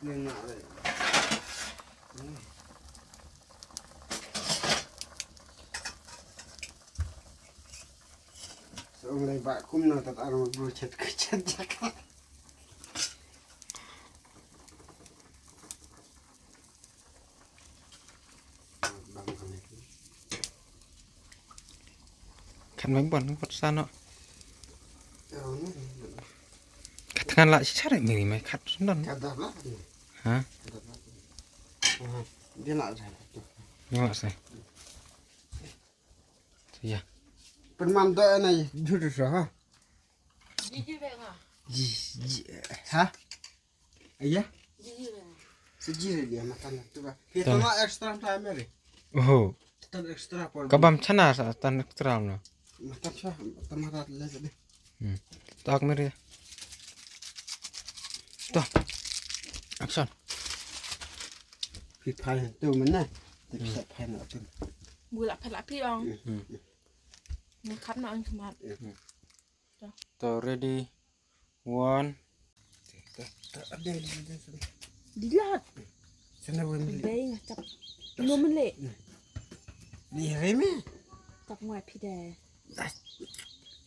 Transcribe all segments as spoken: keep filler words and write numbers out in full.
So, ong lai ba kum na tat ar mo bro chat ka chat jak. Khat mai bon, khat sa no. Khat ngan la shi chare miri mai khat sundon. Ha? Dia la sa. Dia la sa. Ya. Pynman da na jur sa ha. Ji, ji, ha? Aya? Sejire dia makan tu ba. Phi tama extra time re. Oh. Tan extra por. Ka bam chana sa tan extra no. Matan sa, tama rat le de. Hmm. Tak meri. Tuh. Action. Phi phai tu mana? Tapi sa phai na tu. Bula phai la phi ong. Hmm. Ni khap na ong khmat. To ready. One. Dilat. Sana wen. Dei nga chap. No mele. Ni reme. Chap ngwa pide.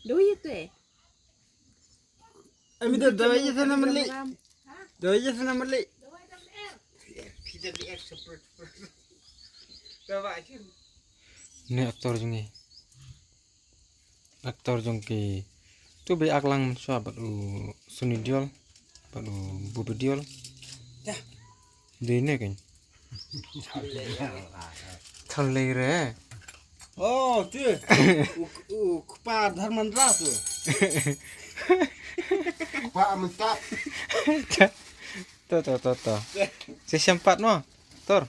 Do ye te. Ami do do ye sana mele. Do ye sana mele. Pide di extra. Ni actor jong ngi. Actor jong ki tu be ak lang mynshuwa bad u Sunny Deol bad u Bobby Deol. Dei ne kan. Thalei re. Oh, tu. U, u kpa Dharmendra tu. Kpa Amitabh. To to to to. Si sempat mo. Tor.